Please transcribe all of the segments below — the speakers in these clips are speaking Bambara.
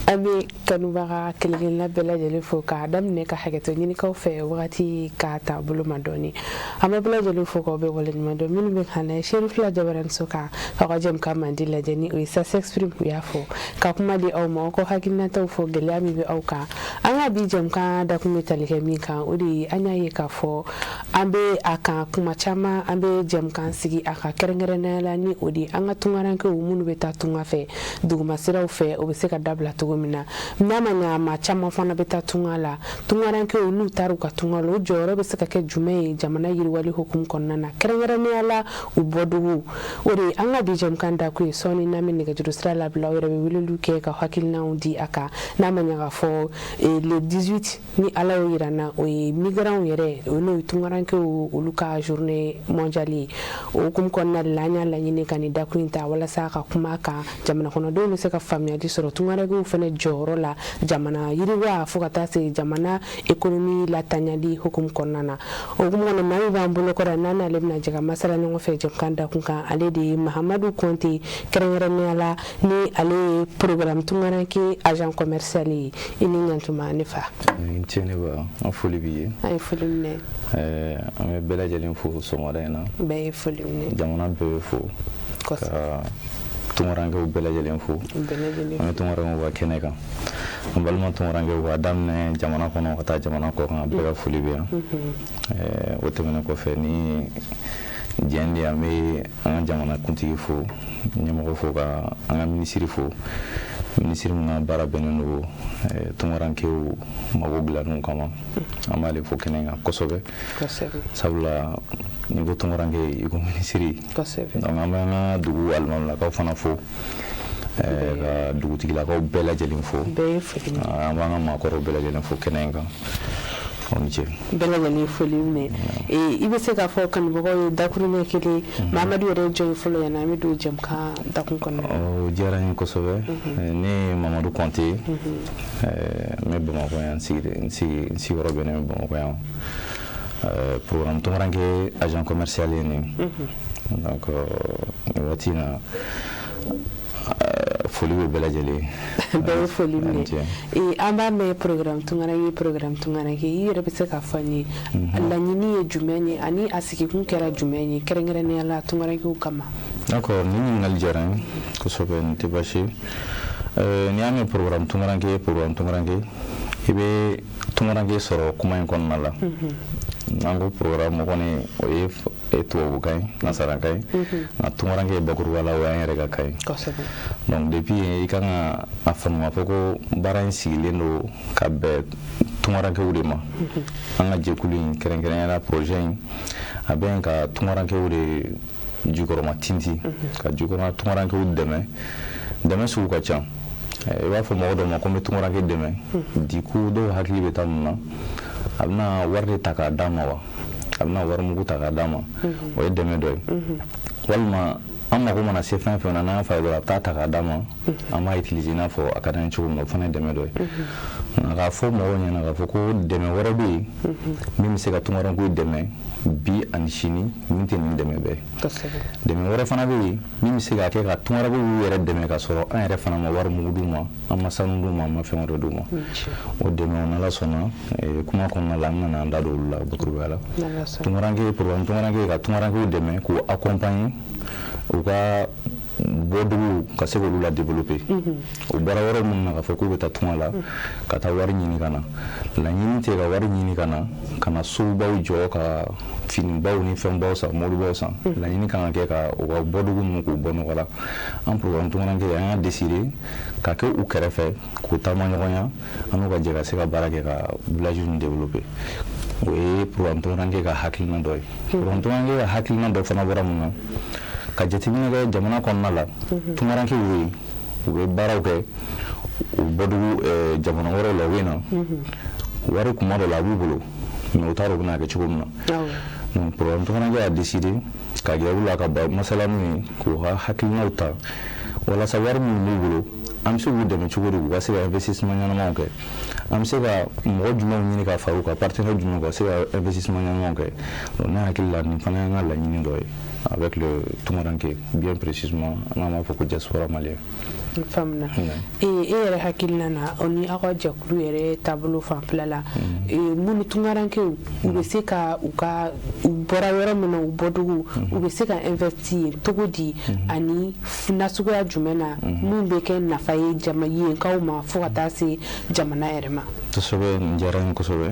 An bɛ kanubaga kelenkelenna bɛɛ lajɛlen fo k'a daminɛ ka hakɛto ɲinikaw fɛ wagati ka taa bolo ma dɔɔni. An bɛ bɛɛ lajɛlen fo k'aw bɛɛ waleɲuman dɔn. Minnu bɛ ka na chaîne fila jabaraniso kan k'aw ka jɛmukan mandi lajɛ, ni o ye Ça s'exprime, u y'a fɔ ka kuma di aw ma, aw ka hakilinataw fɔ, gɛlɛya min bɛ aw kan. An ka bi jɛmukan dakun bɛ tali kɛ min kan, o de ye an y'a ye k'a fɔ an bɛ a kan kuma caman, an bɛ jɛmukan sigi a kan kɛrɛnkɛrɛnnenya la, ni o de ye an ka tunkarankew minnu bɛ taa tunga fɛ dugumasiraw fɛ, o bɛ se ka dabila cogo min na. N'a ma ɲa, maa caman fana bɛ taa tunga la. Tunkarankew, n'u taara u ka tunga la, o jɔyɔrɔ bɛ se ka kɛ jumɛn ye jamana yiriwali hukumu kɔnɔna na, kɛrɛnkɛrɛnnenya la u bɔdugu? O de ye an ka bi jɛmukan dakun ye. Sɔɔni n'an bɛ nɛgɛjuru sira labila, aw yɛrɛ bɛ weleliw kɛ ka hakilinaw di a kan. N'a ma ɲa k'a fɔ le 18, ni Ala y'o yira na, o ye migrants yɛrɛ, o n'o ye tunkarankew, olu ka journée mondiale ye. O hukumu kɔnɔna de la, an y'a laɲini ka nin dakun in ta walasa ka kuma kan, jamana kɔnɔdenw bɛ se ka faamuyali sɔrɔ tunkarankew fana jɔyɔrɔ la jamana yiriwa, fo ka taa se jamana économie latanyali hukumu kɔnɔna na. O hukumu kɔnɔ, maa min b'an bolo kɔrɔ, n'an n'ale bɛna jɛ ka masala ɲɔgɔn fɛ jɛmukan dakun kan, ale de ye Mahamadu Kɔnte, kɛrɛnkɛrɛnnenya la ni ale ye programme tunkaranke agent commercial ye. I ni ɲantuma, ne fa. N ce, ne ba, an foli b'i ye. An ye foli minɛ. An bɛ bɛɛ lajɛlen fo sɔgɔmada in na. Bɛɛ ye foli minɛ. Jamana bɛɛ bɛ fo, ka tunkarankew bɛɛ lajɛlen fo. An bɛ tunkarankew ka kɛnɛ kan, an balima tunkarankew, k'a daminɛ jamana kɔnɔ ka taa jamana kɔ kan, bɛɛ ka foli bɛ yan. O tɛmɛnen kɔfɛ, ni jɛn di, an bɛ an ka jamana kuntigi fo, ɲɛmɔgɔ fo, ka an ka minisiri fo, minisiri min ka baara bɛnnen don tunkarankew mago dilanniw kama. An b'ale fo kɛnɛ kan kosɛbɛ, sabula n'i ko tunkaranke, i ko minisiri. Donc an bɛ an ka dugu alimamilakaw fana fo, ka dugutigilakaw bɛɛ lajɛlen fo. An b'an ka maakɔrɔw bɛɛ lajɛlen fo kɛnɛ in kan. Aw ni ce. Bɛɛ lajɛlen foli minɛ. I bɛ se k'a fɔ kanubagaw ye dakuruɲɛ kelen, Mamadu yɛrɛ ye jɔn ye fɔlɔ, yanni an bɛ don jɛmukan dakun kɔnɔ? O diyara n ye kosɛbɛ. Ne ye Mamadu Kɔnte ye, n bɛ Bamakɔ yan, n sigiyɔrɔ bɛnnen bɛ Bamakɔ yan. Programme tunkaranke agent commercial ye nin. Donc nin waati in na, foli bɛ bɛɛ lajɛlen. Bɛɛ ye foli minɛ. An b'a mɛn programme tunkaranke, programme tunkaranke. I yɛrɛ bɛ se k'a fɔ an ye, laɲini ye jumɛn ye ani a sigikun kɛra jumɛn ye, kɛrɛnkɛrɛnnenya la tunkarankew kama? D'accord, nin ɲininkali diyara n ye kosɛbɛ, nin tɛ baasi ye. N'i y'a mɛn programme tunkaranke, programme tunkaranke, i bɛ tunkaranke sɔrɔ kuma in kɔnɔna la. N'an ko programme kɔni, o ye tubabukan ye, nasarakan ye, nka tunkaranke ye bakuruba la, o y'an yɛrɛ ka kan ye. Donc depuis yen, i kan ka a faamu k'a fɔ ko baara in sigilen don ka bɛn tunkarankew de ma. An ka jɛkulu in, kɛrɛnkɛrɛnnenya la projet in, a bɛ ka tunkarankew de jukɔrɔma tintin, ka jukɔrɔma tunkarankew dɛmɛ. Dɛmɛ sugu ka ca. I b'a fɔ mɔgɔ dɔw ma ko n bɛ tunkaranke dɛmɛ, du coup dɔw hakili bɛ taa mun na? A bɛna wari de ta k'a d'a ma wa? A bɛna warimugu ta k'a d'a ma, o ye dɛmɛ dɔ ye. Walima an mako mana se fɛn fɛn na, n'an y'a fɔ a ye dɔrɔn, a bɛ taa ta k'a d'a ma, an b'a utiliser i n'a fɔ a ka d'an ye cogo min na, o fana ye dɛmɛ dɔ ye. Nka k'a fɔ mɔgɔw ɲɛna k'a fɔ ko dɛmɛ wɛrɛ bɛ yen min bɛ se ka tunkarankew dɛmɛ bi ani sini, min tɛ nin dɛmɛ bɛɛ ye. Dɛmɛ wɛrɛ fana bɛ yen min bɛ se ka kɛ ka tunkarankew yɛrɛ dɛmɛ ka sɔrɔ an yɛrɛ fana ma wari mugu d'u ma, an ma sanu d'u ma, an ma fɛn wɛrɛ d'u ma. O dɛmɛ, n'Ala sɔnna, kuma kɔnɔna la, an bɛna an da don olu la bakurubaya la. Tunkaranke, programme tunkaranke, ka tunkarankew dɛmɛ k'u accompagner u ka bɔdugu ka se k'olu la développer. U bɔra yɔrɔ minnu na k'a fɔ k'u bɛ taa tunga la ka taa wari ɲini ka na, laɲini tɛ ka wari ɲini ka na ka na sobaw jɔ, ka finibaw ni fɛnbaw san, mobilibaw san. Laɲini kan ka kɛ ka u ka bɔdugu ninnu k'u bɔ nɔgɔ la. An programme tunkaranke, an y'a décider ka kɛ u kɛrɛfɛ, k'u taama ɲɔgɔnya, an n'u ka jɛ ka se ka baara kɛ ka village ninnu développer. O ye programme tunkaranke ka hakilina dɔ ye. Programme tunkaranke ka hakilina dɔ fana bɔra mun na? Ka jateminɛ kɛ jamana kɔnɔna la, tunkarankew bɛ yen, u bɛ baaraw kɛ u bɔdugu jamana wɛrɛw la, u bɛ na wari kuma dɔ la, a b'u bolo, mais u t'a dɔn u bɛna kɛ cogo min na. Donc programme tunkaranke y'a décidé ka gɛrɛ u la, ka masala n'u ye, k'u ka hakilinaw ta walasa wari minnu b'u bolo, an bɛ se k'u dɛmɛ cogo di u ka se ka investissement ɲɛnamaw kɛ. An bɛ se ka mɔgɔ jumɛnw ɲini ka fara u kan, partenaire jumɛnw, ka se ka investissement ɲɛnamaw kɛ? Donc ne hakili la, nin fana y'an ka laɲini dɔ ye avec le Tungaranke, bien précisément n'an b'a fɔ ko diaspora malien. Faamuna. E yɛrɛ hakilina na, o ni aw ka jɛkulu yɛrɛ taabolo fanfɛla la, minnu tungarankew, u bɛ se ka u ka, u bɔra yɔrɔ min na, u bɔdugu, u bɛ se ka investir yen cogo di, ani nasuguya jumɛn na, mun bɛ kɛ nafa ye jama yenkaw ma fo ka taa se jamana yɛrɛ ma? Kosɛbɛ, nin diyara n ye kosɛbɛ.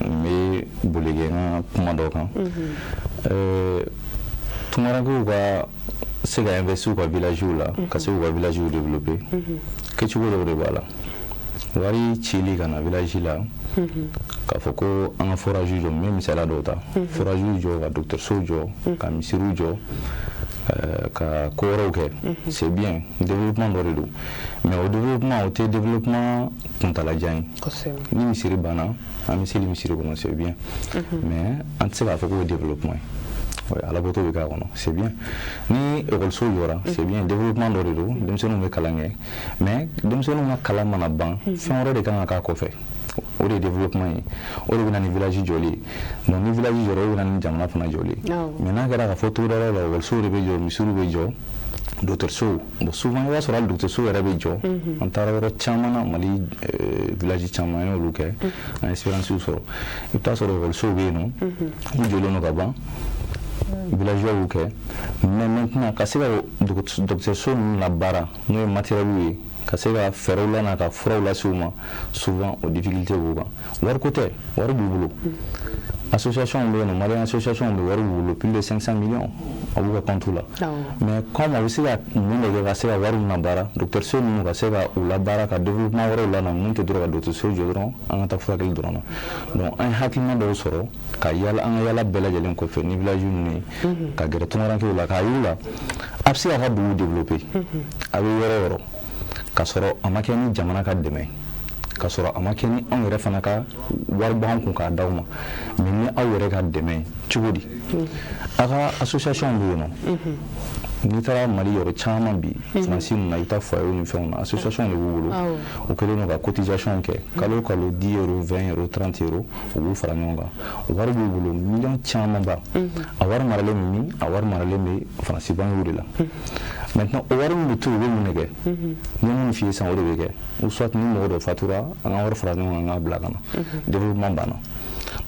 N bɛ boli kɛ n ka kuma dɔ kan. Tungarankew ka se ka investir u ka village la, ka se k'u ka village développer, kɛcogo dɔw de b'a la. Wari cili ka na village la, k'a fɔ ko an ka forage jɔ, n bɛ misaliya dɔw ta, forage jɔ, ka dɔgɔtɔrɔso jɔ, ka misiriw jɔ, ka ko wɛrɛw kɛ, c'est bien, développement dɔ de don. Mais o développement, o tɛ développement kuntalajan ye. Ni misiri banna, an bɛ seli misiri kɔnɔ, c'est bien, mais an tɛ se k'a fɔ k'o ye développement ye. Alabato bɛ k'a kɔnɔ, c'est bien. Ni ekɔliso jɔra, c'est bien, développement dɔ de don, denmisɛnninw bɛ kalan kɛ. Mais denmisɛnninw ka kalan mana ban, fɛn wɛrɛ de kan ka k'a kɔfɛ, o de ye développement ye, o de bɛ na ni village jɔli ye. Donc ni village jɔra, o bɛ na ni jamana fana jɔli ye. Mais n'a kɛra k'a fɔ togoda la, ekɔlisow de bɛ jɔ, misiriw bɛ jɔ, dɔgɔtɔrɔsow, bon, souvent i b'a sɔrɔ hali dɔgɔtɔrɔso yɛrɛ bɛ jɔ. An taara yɔrɔ caman na, Mali village caman, an y'olu kɛ, an ye expérience sɔrɔ. I bɛ taa sɔrɔ ekɔlisow bɛ yen nɔ, u jɔlen don ka ban, villageois y'u kɛ. Mais maintenant, ka se ka dɔgɔtɔrɔso ninnu labaara, n'o ye matériel ye, ka se ka fɛɛrɛw lana ka furaw lase u ma, souvent o difficulté b'u kan. Wariko tɛ, wari b'u bolo. Association bɛ yen nɔ, Malien association bɛ, wari b'u bolo, plus de 500 millions a b'u ka compte la. Mais comme a bɛ se ka mun de kɛ ka se ka wari ninnu labaara, dɔgɔtɔrɔso ninnu ka se ka u labaara, ka développement wɛrɛw lana, mun tɛ dɔrɔn ka dɔgɔtɔrɔso jɔ dɔrɔn, an ka taa furakɛli dɔrɔn na? Donc an ye hakilina dɔw sɔrɔ ka yala, an ka yala bɛɛ lajɛlen kɔfɛ ni village ninnu ye, ka gɛrɛ tungarankew la, k'a yir'u la a bɛ se k'a ka dugu développer, a bɛ yɔrɔ o yɔrɔ, k'a sɔrɔ a ma kɛ ni jamana ka dɛmɛ, k'a sɔrɔ a ma kɛ ni anw yɛrɛ fana ka wari bɔ an kun k'a d'aw ma, mais ni aw yɛrɛ ka dɛmɛ ye. Cogo di? Aw ka association bɛ yen nɔ. N'i taara Mali yɔrɔ caman bi, Faransi ninnu na, i bɛ taa foyer ni fɛnw na, association de b'u bolo. U kɛlen don ka cotisation kɛ kalo o kalo, 10 euros, 20 euros, 30 euros, u b'u fara ɲɔgɔn kan. O wari b'u bolo, miliyɔn caman ba. A wari maralen bɛ min? A wari maralen bɛ Faransi banque de la. Maintenant, o wari min bɛ to, u bɛ mun de kɛ? Ni ye mun f'i ye sisan, o de bɛ kɛ. Ou soit ni mɔgɔ dɔ fatura, an ka wari fara ɲɔgɔn kan, an k'a bila ka na. Développement banna.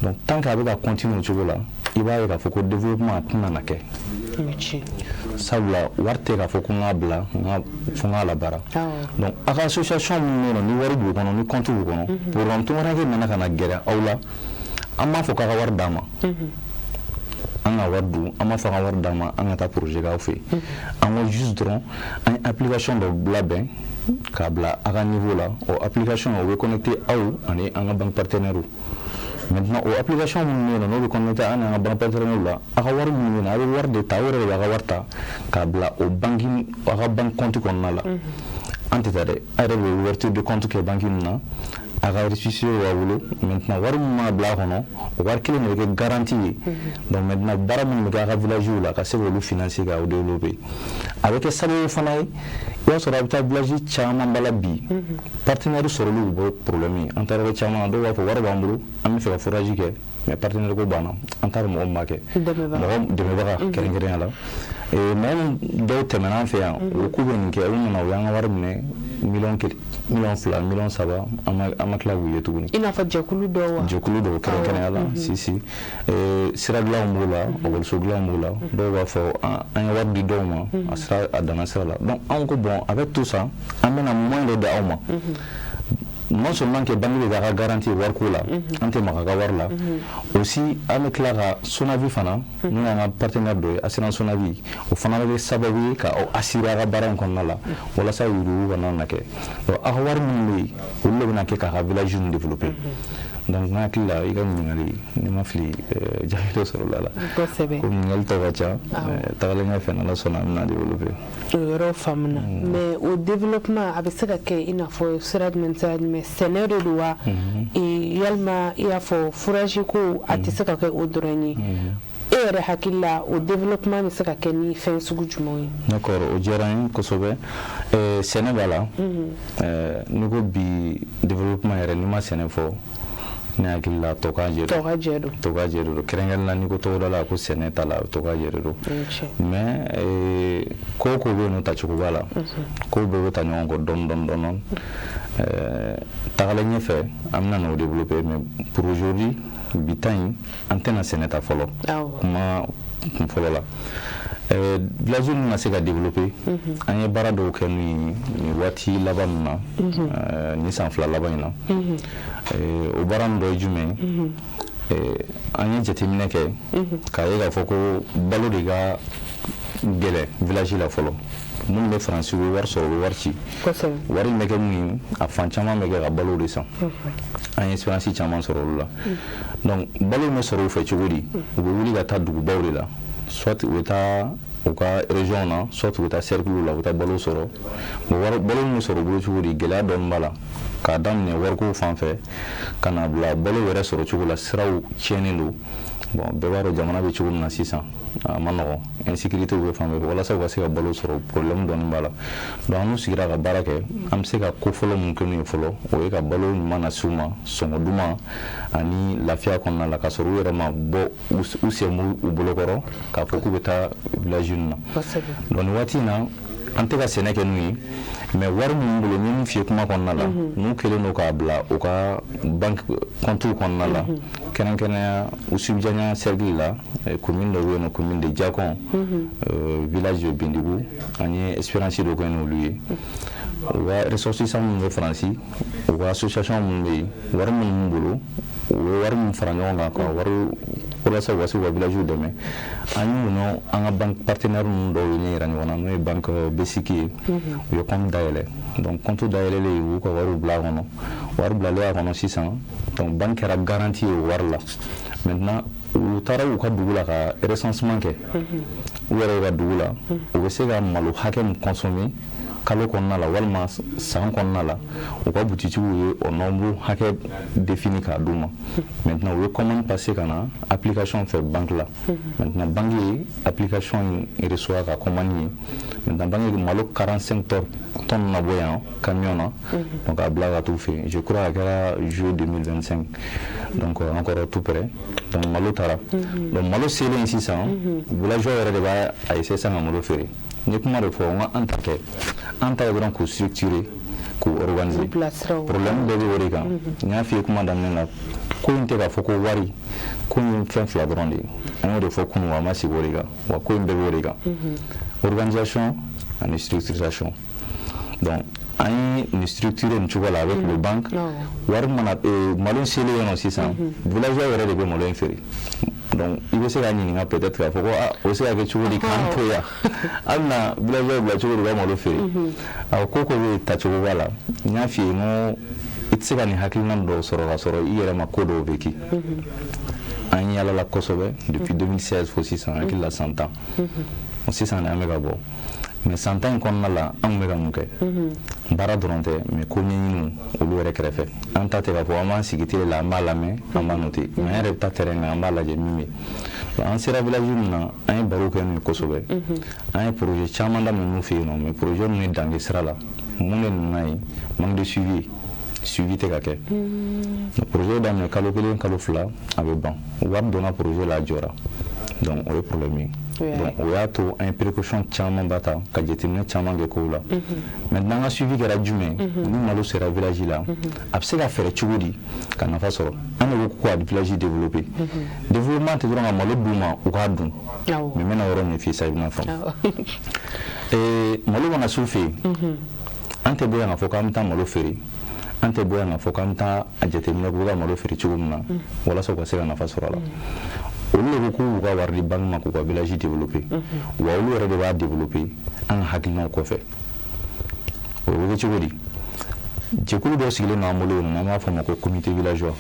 Donc tant que a bɛ ka continuer o cogo la, i b'a ye k'a fɔ ko développement a tɛna na kɛ, sabula wari tɛ k'a fɔ ko n k'a bila fo n k'a labaara. Donc aw ka association minnu bɛ yen nɔ, ni wari b'u kɔnɔ, ni compte b'u kɔnɔ, programme tungaranke nana ka na gɛrɛ aw la, an b'a fɔ k'a ka wari d'an ma, an ka wari dun. An b'a fɔ an ka wari d'an ma, an ka taa projet k'aw fɛ yen. An ko juste dɔrɔn, an ye application dɔ labɛn k'a bila aw ka niveau la. O application, o bɛ connecté aw ani an ka banque partenaire. Maintenant, o application minnu bɛ yen nɔ, n'o bɛ connecté an n'an ka banque partenaire la, aw ka wari minnu bɛ yen nɔ, a bɛ wari de ta, aw yɛrɛ de b'a ka wari ta k'a bila o banque, aw ka banque compte kɔnɔna la. An tɛ taa dɛ, a yɛrɛ bɛ ouverture de compte kɛ banque ninnu na, a ka récépissé b'a bolo. Maintenant, wari min b'a bila a kɔnɔ, o wari kelen de bɛ kɛ garantie ye. Donc maintenant, baara minnu bɛ kɛ a ka village la, ka se k'olu financer, k'aw développer, a bɛ kɛ sababu fana ye. I b'a sɔrɔ a bɛ taa village caman ba la bi, partenaire sɔrɔli bɛ problème ye. An taara yɔrɔ caman na, dɔw b'a fɔ wari b'an bolo, an bɛ fɛ ka forage kɛ, mais partenaire ko banna, an t'a dɔn mɔgɔ min b'a kɛ, mɔgɔ dɛmɛbaga kɛrɛnkɛrɛnya la. Mɔgɔ min dɔw tɛmɛna an fɛ yan, u k'u bɛ nin kɛ, u nana, u y'an ka wari minɛ, miliyɔn 1, miliyɔn 2, miliyɔn 3, an ma tila k'u ye tuguni. I n'a fɔ jɛkulu dɔw wa? Jɛkulu dɔw kɛrɛnkɛrɛnya la, si si, sira dilanw b'o la, ekɔliso dilanw b'o la. Dɔw b'a fɔ an ye wari di dɔw ma, a sira a danna sira la. Donc anw ko bon, avec tout ça, an bɛna moyen de di aw ma. Non seulement que banque bɛ k'a ka garantie wariko la, an tɛ maga a ka wari la, aussi an bɛ tila ka Sonavi fana, n'o y'an ka partenaire dɔ ye, assurance Sonavi, o fana bɛ kɛ sababu ye ka aw assurer a ka baara in kɔnɔna la, walasa yurugu kana na kɛ. Donc aw ka wari minnu bɛ yen, olu de bɛna kɛ k'a ka village ninnu développer. Donc n hakili la, i ka ɲininkali, ni ma fili, jaabi dɔ sɔrɔ la. Kosɛbɛ. Ko ɲininkali tɔ ka ca, tagalen ɲɛfɛ, n'Ala sɔnna, an bɛna développer. O yɔrɔ faamuna. Mais o développement, a bɛ se ka kɛ i n'a fɔ sira jumɛn, sira jumɛn? Sɛnɛ de don wa, yalima i y'a fɔ forage ko, a tɛ se ka kɛ o dɔrɔn ye? E yɛrɛ hakili la, o développement bɛ se ka kɛ ni fɛn sugu jumɛnw ye? D'accord, o diyara n ye kosɛbɛ. Sɛnɛ b'a la. N'i ko bi développement yɛrɛ, n'i ma sɛnɛ fɔ, ne hakili la tɔ ka jɛ don. Tɔ ka jɛ don. Tɔ ka jɛ don. Kɛrɛnkɛrɛnnen la, n'i ko togoda la ko sɛnɛ t'a la, tɔ ka jɛ don. Mais ko o ko bɛ yen nɔ, tacogo b'a la. Ko bɛɛ bɛ ta ɲɔgɔn kɔ dɔɔni dɔɔni dɔɔni. Tagalen ɲɛfɛ, an bɛna n'o développer, mais pour aujourd'hui, bi ta in, an tɛna sɛnɛ ta fɔlɔ. Kuma kun fɔlɔ la, village ninnu ka se ka développer, an ye baara dɔw kɛ n'u ye nin waati laban ninnu na, nin san 2 laban in na. O baara ninnu dɔ ye jumɛn ye? An ye jateminɛ kɛ k'a ye k'a fɔ ko balo de ka gɛlɛn village la fɔlɔ. Minnu bɛ Faransi, u bɛ wari sɔrɔ, u bɛ wari ci. Wari in bɛ kɛ mun ye? A fan caman bɛ kɛ ka balo de san. An ye expérience caman sɔrɔ olu la. Donc balo in bɛ sɔrɔ u fɛ cogo di? U bɛ wuli ka taa dugubaw de la, soit u bɛ taa u ka région na, soit u bɛ taa cercle la, u bɛ taa balo sɔrɔ. Bon, balo in bɛ sɔrɔ u bolo cogo di? Gɛlɛya dɔɔni b'a la, k'a daminɛ wariko fan fɛ ka na bila balo yɛrɛ sɔrɔ cogo la, siraw tiɲɛnen don. Bon, bɛɛ b'a dɔn jamana bɛ cogo min na sisan, a ma nɔgɔn, insécurité bɛ fan bɛɛ fɛ. Walasa u ka se ka balo sɔrɔ, problème dɔɔni b'a la. Donc an n'u sigira ka baara kɛ. An bɛ se ka ko fɔlɔ mun kɛ n'u ye fɔlɔ, o ye ka balo ɲuman lase u ma sɔngɔ duman ani lafiya kɔnɔna la, ka sɔrɔ u yɛrɛ ma bɔ u sen u bolokɔrɔ k'a fɔ k'u bɛ taa village ninnu na. Donc nin waati in na, an tɛ ka sɛnɛ kɛ n'u ye, mais wari minnu bolo, n ye min f'i ye kuma kɔnɔna la, n'u kɛlen don k'a bila u ka banque compte kɔnɔna la, kɛrɛnkɛrɛnnenya Oussouye cercle la, commune dɔ bɛ yen nɔ, commune de Diakon, village de Bindigu, an ye expérience dɔ kɛ n'olu ye. U ka ressortissants minnu bɛ Faransi, u ka association minnu bɛ yen, wari minnu b'u bolo, u ye wari min fara ɲɔgɔn kan ka wari walasa u ka se k'u ka village dɛmɛ, an y'u nɔ an ka banque partenaire ninnu dɔw ye ɲɛ yira ɲɔgɔn na, n'o ye banque BSIC ye. U ye compte dayɛlɛ. Donc compte dayɛlɛlen, u y'u ka wariw bila a kɔnɔ. Wari bilalen a kɔnɔ sisan, donc banque kɛra garantie ye o wari la. Maintenant u taara u ka dugu la ka recensement kɛ u yɛrɛ ka dugu la, u bɛ se ka malo hakɛ min consommer kalo kɔnɔna la walima san kɔnɔna la, u ka butigiw ye o nombre hakɛ défini k'a d'u ma. Maintenant u ye commande passer ka na application fɛ banque la. Maintenant banque ye application in reçoit ka commande ye. Maintenant banque ye malo 45 tonnes na bɔ yan camion na, donc a bila ka t'u fɛ yen. Je crois a kɛra juillet 2025, donc encore tout près. Donc malo taara. Donc malo selen sisan, villageois yɛrɛ de b'a a essayer sisan ka malo feere. N ye kuma de fɔ n ko an ta kɛ, an ta ye dɔrɔn k'u structurer, k'u organiser. Problème bɛɛ bɛ o de kan. N y'a f'i ye kuma daminɛ la, ko in tɛ k'a fɔ ko wari ko in, fɛn fila dɔrɔn de ye. An y'o de fɔ kunun, an ma sigi o de kan wa. Ko in bɛɛ b'o de kan, organisation ani structuration. Donc an ye nin structurer nin cogo la avec le banque. Wari mana, malo selen yen nɔ sisan, villageois yɛrɛ de bɛ malo in feere. Donc i bɛ se k'a ɲininka peut-être k'a fɔ ko ah, o bɛ se ka kɛ cogo di k'an to yan, an bɛna villageois bila cogo di u ka malo feere? A ko ko bɛ tacogo b'a la. N y'a f'i ye n ko i tɛ se ka nin hakilina dɔw sɔrɔ ka sɔrɔ i yɛrɛ ma ko dɔw vécu. An yalala kosɛbɛ depuis 2016 fo sisan, hakili la san 10 sisan de an bɛ ka bɔ. Mais san 10 in kɔnɔna la, an tun bɛ ka mun kɛ? Baara dɔrɔn tɛ, mais ko ɲɛɲiniw olu yɛrɛ kɛrɛfɛ. An ta tɛ k'a fɔ an b'an sigi télé la, an b'a lamɛn, an b'a noter, mais an yɛrɛ bɛ taa terrain kan, an b'a lajɛ min bɛ yen. An sera village min na, an ye baro kɛ n'u ye kosɛbɛ. An ye projet caman daminɛ n'u fɛ yen nɔ, mais projet ninnu ye dange sira la. Mun de nana ye? Manque de suivi. Suivi tɛ ka kɛ. Projet daminɛ kalo 1, kalo 2, a bɛ ban. Wari donna projet la, a jɔra. Donc o ye problème ye. Donc o y'a to an ye précaution caman ba ta ka jateminɛ caman kɛ kow la. Maintenant an ka suivi kɛra jumɛn? Ni malo sera village la, a bɛ se ka fɛɛrɛ cogo di ka nafa sɔrɔ? An de ko ko ka village développer. Développement tɛ dɔrɔn ka malo d'u ma u k'a dun. Mais n bɛna yɔrɔ min f'i ye sisan, i bɛna faamu. Malo mana s'u fɛ yen, an tɛ bɔ yan k'a fɔ k'an bɛ taa malo feere. An tɛ bɔ yan k'a fɔ k'an bɛ taa a jateminɛ k'u ka malo feere cogo min na walasa u ka se ka nafa sɔrɔ a la. Olu de ko k'u b'u ka wari di banque ma k'u ka village développer, wa olu yɛrɛ de b'a développer an ka hakilinaw kɔfɛ. O bɛ kɛ cogo di? Jɛkulu dɔ sigilen don an bolo yen nɔ, n'an b'a fɔ o ma ko comité villageois.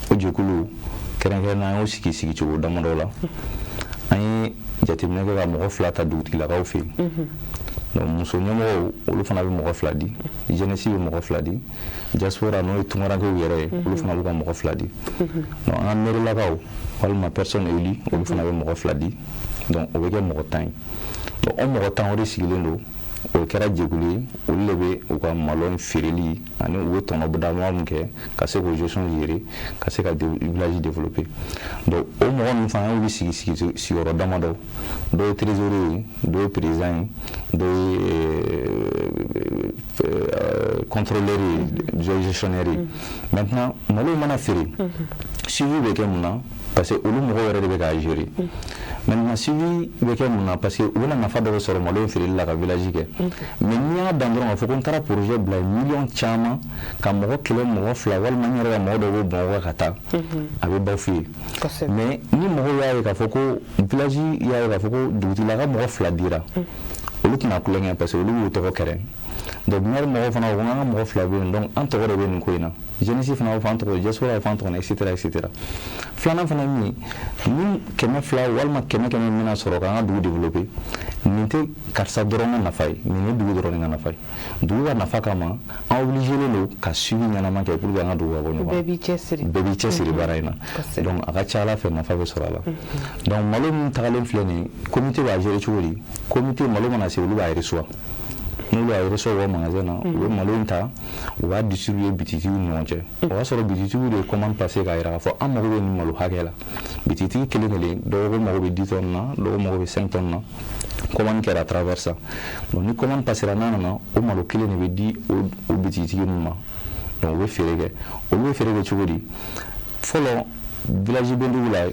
O jɛkulu kɛrɛnkɛrɛnnenya, an y'o sigi sigicogo damadɔ la. An ye jateminɛ kɛ ka mɔgɔ fila ta dugutigilakaw fɛ yen. Donc muso ɲɛmɔgɔw, olu fana bɛ mɔgɔ 2 di, jeunesse bɛ mɔgɔ 2 di, diaspora, n'o ye tunkarankew yɛrɛ ye, olu fana b'u ka mɔgɔ 2 di. Donc an ka mairilakaw walima personne élue, olu fana bɛ mɔgɔ 2 di. Donc o bɛ kɛ mɔgɔ 10 ye. Donc o mɔgɔ 10, o de sigilen don, o kɛra jɛkulu ye. Olu de bɛ u ka malo in feereli ani u bɛ tɔnɔ dama min kɛ ka se k'o gestion gérer, ka se ka village développer. Donc o mɔgɔ ninnu fana y'olu sigi sigi sigiyɔrɔ damadɔ: dɔw ye trésorier ye, dɔw ye président ye, dɔw ye contrôleur ye, dɔw ye gestionnaire ye. Maintenant, malo mana feere, suivi bɛ kɛ mun na? Parce que olu mɔgɔw yɛrɛ de bɛ k'a gérer. Maintenant, suivi bɛ kɛ mun na? Parce que u bɛna nafa dɔ sɔrɔ malo in feereli la ka village kɛ. Mais n'i y'a dan dɔrɔn k'a fɔ ko n taara projet bila miliyɔn caman ka mɔgɔ kelen, mɔgɔ fila, walima n yɛrɛ ka mɔgɔ dɔ bɔ Bamakɔ ka taa, a bɛ bafouer. Mais ni mɔgɔw y'a ye k'a fɔ ko village y'a ye k'a fɔ ko dugutigila ka mɔgɔ 2 dira, olu tɛna tulonkɛ, parce que olu b'u tɔgɔ kɛrɛ. Donc maire mɔgɔw fana ko an ka mɔgɔ 2 bɛ yen, donc an tɔgɔ de bɛ nin ko in na. Jeunesse fana b'a fɔ an tɔgɔ, diaspora b'a fɔ an tɔgɔ, et cetera, et cetera. Filanan fana ye min ye, ni 200 walima 100 100 bɛna sɔrɔ k'an ka dugu développer, nin tɛ karisa dɔrɔn ka nafa ye, nin ye dugu dɔrɔn de ka nafa ye. Dugu ka nafa kama, an obligé don ka suivi ɲɛnama kɛ pour que an ka dugu ka bɔ ɲɔgɔn na. Bɛɛ b'i cɛsiri. Bɛɛ b'i cɛsiri baara in na. Donc a ka ca Ala fɛ, nafa bɛ sɔrɔ a la. Donc malo min tagalen filɛ nin ye, comité b'a gérer cogo di? Comité, malo mana se, olu b'a reçoit. N'olu y'a reçoit u ka magasin na, u bɛ malo in ta, u b'a distribuer bitigiw ni ɲɔgɔn cɛ. O y'a sɔrɔ bitigiw de ye commande passé k'a jira k'a fɔ an mago bɛ nin malo hakɛ la. Bitigitigi kelen kelen, dɔw ko mago bɛ 10 tonnes na, dɔw mago bɛ 5 tonnes na. Commande kɛra à travers ça. Donc ni commande passera, n'a nana, o malo kelen de bɛ di o bitigitigi ninnu ma. Donc u bɛ feere kɛ. Olu bɛ feere kɛ cogo di? Fɔlɔ, village Bendugu la,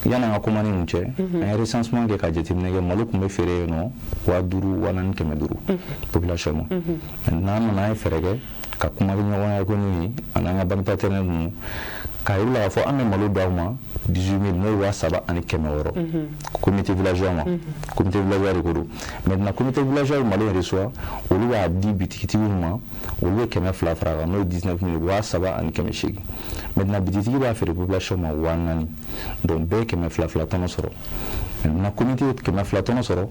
yan'an ka commande ninnu cɛ, an ye recensement kɛ ka jateminɛ kɛ. Malo tun bɛ feere yen nɔ 5000, 4500 population ma. Maintenant, an nana, an ye fɛɛrɛ kɛ ka kuma ɲɔgɔnya ko n'u ye ani an ka banque partenaire ninnu, k'a yir'u la k'a fɔ an bɛ malo d'aw ma 18 000, n'o ye 3600, comité villageois ma. Comité villageois de ko don. Maintenant, comité villageois bɛ malo in reçoit, olu b'a di bitigitigiw ma, olu bɛ 200 fara a kan, n'o ye 19 000, 3800. Maintenant, bitigitigi b'a feere population ma 4000. Donc bɛɛ ye 200 fila tɔnɔ sɔrɔ. Maintenant, comité ye 200 tɔnɔ sɔrɔ.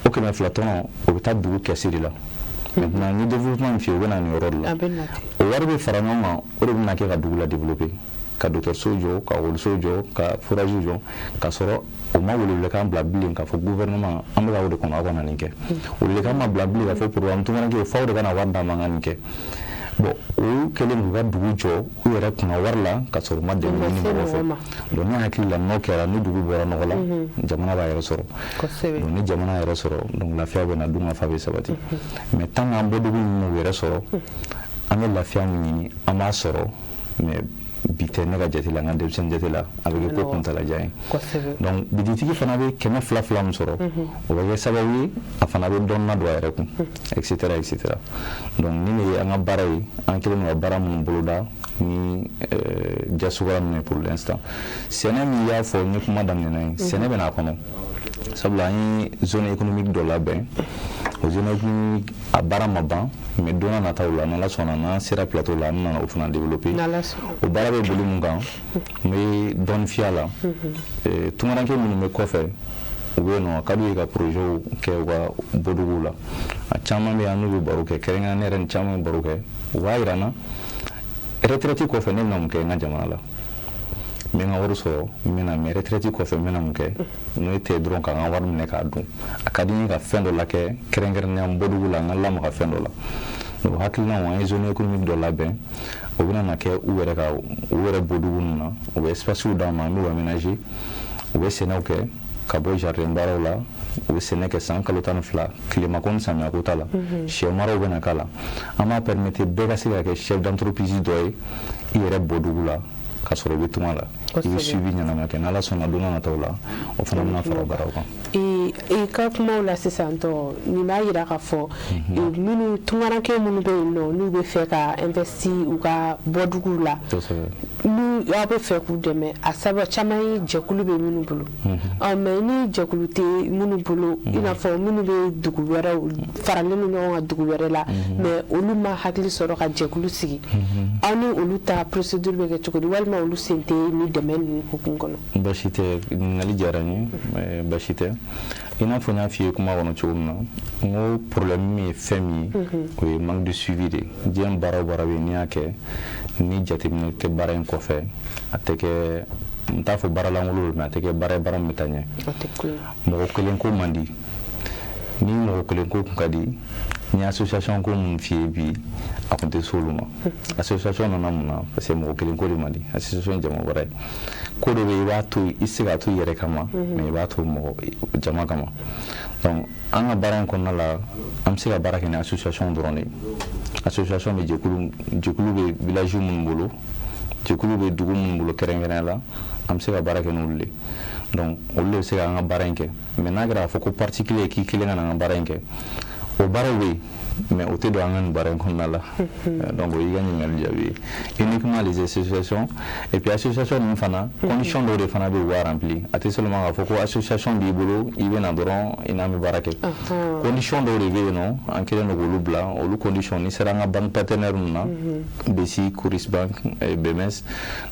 O 200 tɔnɔ, o bɛ taa dugu caisse de la. Maintenant, ni développement min f'i ye, o bɛ na nin yɔrɔ de la. O wari bɛ fara ɲɔgɔn kan, o de bɛna kɛ ka dugu la développer, ka dɔgɔtɔrɔso jɔ, ka ekɔliso jɔ, ka forage jɔ, ka sɔrɔ o ma welewelekan bila bilen k'a fɔ gouvernement, an bɛ ka o de kɔnɔ, aw ka na nin kɛ. Welewelekan ma bila bilen k'a fɔ programme tunkaranke f'aw de ka na wari d'an ma an ka nin kɛ. Bon, o kɛlen k'u ka dugu jɔ u yɛrɛ kunna wari la, ka sɔrɔ u ma dɛmɛ ɲini mɔgɔ fɛ. Donc ne hakili la, n'o kɛra, ni dugu bɔra nɔgɔ la, jamana b'a yɛrɛ sɔrɔ. Donc ni jamana yɛrɛ sɔrɔ, donc lafiya bɛ na, dun ka fa bɛ sabati. Mais tant qu'an bɔ dugu ninnu m'u yɛrɛ sɔrɔ, an bɛ lafiya min ɲini, an b'a sɔrɔ, mais bi tɛ. Ne ka jate la, n ka denmisɛnnin jate la, a bɛ kɛ ko kuntalajan ye. Donc bitigi fana bɛ 200 fila min sɔrɔ, o bɛ kɛ sababu ye a fana bɛ dɔɔnin don a yɛrɛ kun, et cetera, et cetera. Donc nin de ye an ka baara ye. An kɛlen don ka baara minnu boloda ni diaspora min ye pour l'instant, sɛnɛ min y'a fɔ n ye kuma daminɛ n'a ye, sɛnɛ bɛ n'a kɔnɔ, sabula an ye zone économique dɔ labɛn. O zone économique, a baara ma ban, mais don n'a nataw la, n'Ala sɔnna, n'an sera plateau la, an nana o fana développer. O baara bɛ boli mun kan? N bɛ dɔɔni fiyɛ la. Tunkaranke minnu bɛ kɔfɛ, u bɛ yen nɔ, a ka d'u ye ka projet kɛ u ka bɔduguw la. A caman bɛ yen, an n'u bɛ baro kɛ, kɛrɛnkɛrɛnnen ne yɛrɛ ni caman bɛ baro kɛ. U b'a yira n na, retraite kɔfɛ, ne bɛna mun kɛ n ka jamana la? N bɛ n ka wari sɔrɔ, n bɛna, mais retraite kɔfɛ, n bɛna mun kɛ? N'o tɛ dɔrɔn ka n ka wari minɛ k'a dun, a ka di n ye ka fɛn dɔ lakɛ, kɛrɛnkɛrɛnnenya n bɔdugu la, n ka lamaga fɛn dɔ la. Donc hakilinaw, an ye zone économique dɔ labɛn, o bɛna na kɛ u yɛrɛ ka u yɛrɛ bɔdugu ninnu na. U bɛ espace d'an ma, an b'u aménager, u bɛ sɛnɛw kɛ, ka bɔ jardin baaraw la, u bɛ sɛnɛ kɛ san kalo 12, tilema ko ni samiya ko t'a la. Sɛ maraw bɛna k'a la. An b'a permettre bɛɛ ka se ka kɛ chef d'entreprise dɔ ye i yɛrɛ bɔdugu la, ka sɔrɔ i bɛ tunga la, i bɛ suivi ɲɛnama kɛ. N'Ala sɔnna, don n'a nataw la, o fana bɛna fara baaraw kan. I ka kumaw la sisan tɔ, nin b'a yira k'a fɔ minnu tunkaranke minnu bɛ yen nɔ, n'u bɛ fɛ ka investir u ka bɔduguw la, n'u aw bɛ fɛ k'u dɛmɛ, a sababu caman ye jɛkulu bɛ minnu bolo. Mais ni jɛkulu tɛ minnu bolo, i n'a fɔ minnu bɛ dugu wɛrɛw faralen don ɲɔgɔn kan dugu wɛrɛ la, mais olu ma hakili sɔrɔ ka jɛkulu sigi, aw ni olu ta procédure bɛ kɛ cogo di, walima olu sen tɛ ni dɛmɛ ninnu hukumu kɔnɔ? Baasi tɛ, ɲininkali diyara n n ye, basi tɛ. I n'a fɔ n y'a f'i ye kuma kɔnɔ cogo min na, n ko problème min ye fɛn min ye, o ye manque de suivi de ye. Diɲɛ baara o baara bɛ yen, n'i y'a kɛ ni jateminɛ tɛ baara in kɔfɛ, a tɛ kɛ, n t'a fɔ baara lankolon don, mais a tɛ kɛ baara ye baara min bɛ taa ɲɛ. Mɔgɔ kelen ko man di. Ni mɔgɔ kelen ko kun ka di, n ye association ko mun f'i ye bi, a kun tɛ s'olu ma. Association nana mun na? Parce que mɔgɔ kelen ko de man di. Association ye jama baara ye. Ko dɔ bɛ yen, i b'a to, i tɛ se k'a to i yɛrɛ kama, mais i b'a to mɔgɔ jama kama. Donc an ka baara in kɔnɔna la, an bɛ se ka baara kɛ ni association dɔrɔn de ye. Association bɛ jɛkulu, jɛkulu bɛ village minnu bolo, jɛkulu bɛ dugu minnu bolo, kɛrɛnkɛrɛnnenya la, an bɛ se ka baara kɛ n'olu de ye. Donc olu de bɛ se k'an ka baara in kɛ. Mais n'a kɛra k'a fɔ ko particulier k'i kelen ka na an ka baara in kɛ, o baaraw bɛ yen, mais o tɛ don an ka nin baara in kɔnɔna la. Donc o y'i ka ɲininkali jaabi ye. Uniquement les associations. Et puis association ninnu fana, condition dɔw de fana bɛ yen u b'a remplir. A tɛ seulement k'a fɔ ko association b'i bolo, i bɛ na dɔrɔn, i n'an bɛ baara kɛ. Condition dɔw de bɛ yen nɔ, an kɛlen don k'olu bila. Olu condition, n'i sera an ka banque partenaire ninnu na, BCI, Coris Bank, BMS,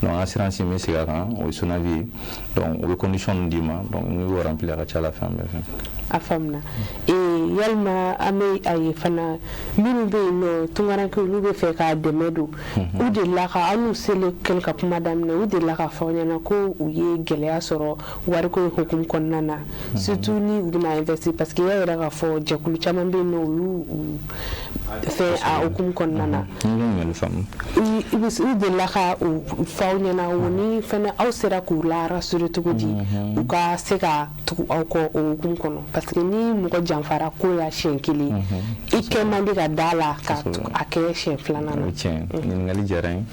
donc assurance min segin a kan, o ye Sonavi ye. Donc o bɛ condition ninnu d'i ma. Donc n'i y'o remplir, a ka ca ala fɛ, an bɛ fɛn. A faamuna. Yalima an bɛ a ye fana, minnu bɛ yen nɔ, tunkarankew, n'u bɛ fɛ k'a dɛmɛ don, u delila ka an n'u selen kɛlen ka kuma daminɛ, u delila ka fɔ aw ɲɛna ko u ye gɛlɛya sɔrɔ wariko in hukumu kɔnɔna na, surtout ni u bɛna investir, parce que i y'a yira k'a fɔ jɛkulu caman bɛ yen nɔ, olu fɛn a hukumu kɔnɔna na. U delila ka u fɔ aw ɲɛna o ni fɛnɛ, aw sera k'u la rassurer cogo di u ka se ka tugu aw kɔ o hukumu kɔnɔ? Parce que ni mɔgɔ janfara ko la siɲɛ kelen, i kɛ man di ka da la ka a kɛ siɲɛ filanan na. Tiɲɛ, ɲininkali diyara n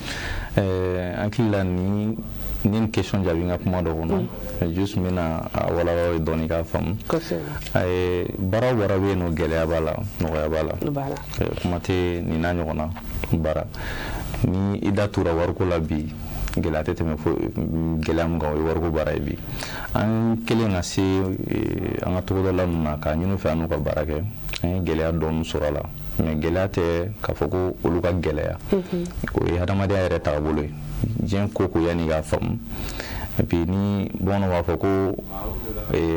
ye. Hakili la ni nin question jaabi n ka kuma dɔ kɔnɔ, juste n bɛna a walawala dɔɔni k'a faamu. Baara o baara bɛ yen nɔ, gɛlɛya b'a la, nɔgɔya b'a la. Kuma tɛ nin n'a ɲɔgɔnna baara. Ni i da tora wariko la bi, gɛlɛya tɛ tɛmɛ fo gɛlɛya min kan, o ye wariko baara ye. Bi an kɛlen ka se an ka togodala ninnu na k'a ɲini u fɛ an n'u ka baara kɛ, an ye gɛlɛya dɔɔni sɔrɔ a la. Mais gɛlɛya tɛ k'a fɔ ko olu ka gɛlɛya, o ye hadamadenya yɛrɛ taabolo ye. Diɲɛ ko ko, yanni k'a faamu. Et puis ni bamananw b'a fɔ ko